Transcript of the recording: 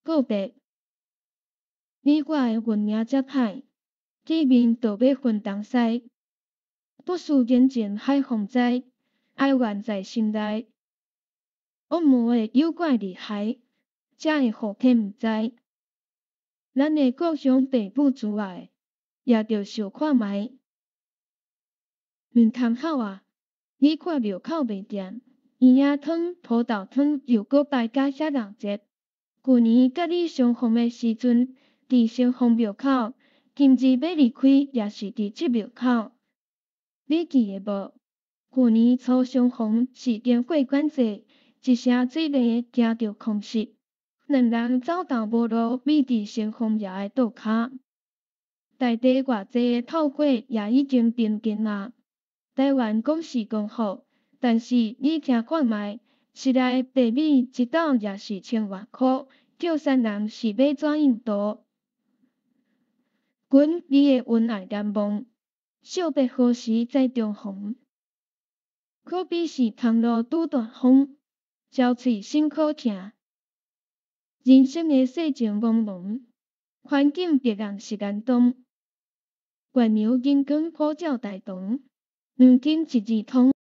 告別。你我的運命遮歹，見面就欲分東西。不輸眼前海風災，哀怨在心內。惡魔的誘拐厲害，才會予騙毋知。咱的故鄉父母慈愛，也著想看覓。毋通哭啊！你看廟口賣店，圓仔湯、土豆湯又閣排甲遐鬧熱。舊年佮你相逢的時陣，佇城隍廟口，今日欲離開也是佇這廟口。你記會無？舊年初相逢是燈火管制，一聲水螺驚著空襲，兩人走投無路，覕佇城隍爺的桌跤。大地偌濟的透火也已經平靜啊。台灣講是光復，但是你聽看覓，市內白米一斗也是千外箍，叫啥人是欲怎樣度？阮你的恩愛難忘，惜別何時再重逢？可比是空路拄大風，焦喙心可疼。人生的世情茫茫，環境必然是難當。月暝銀光普照大同，黃金一字通。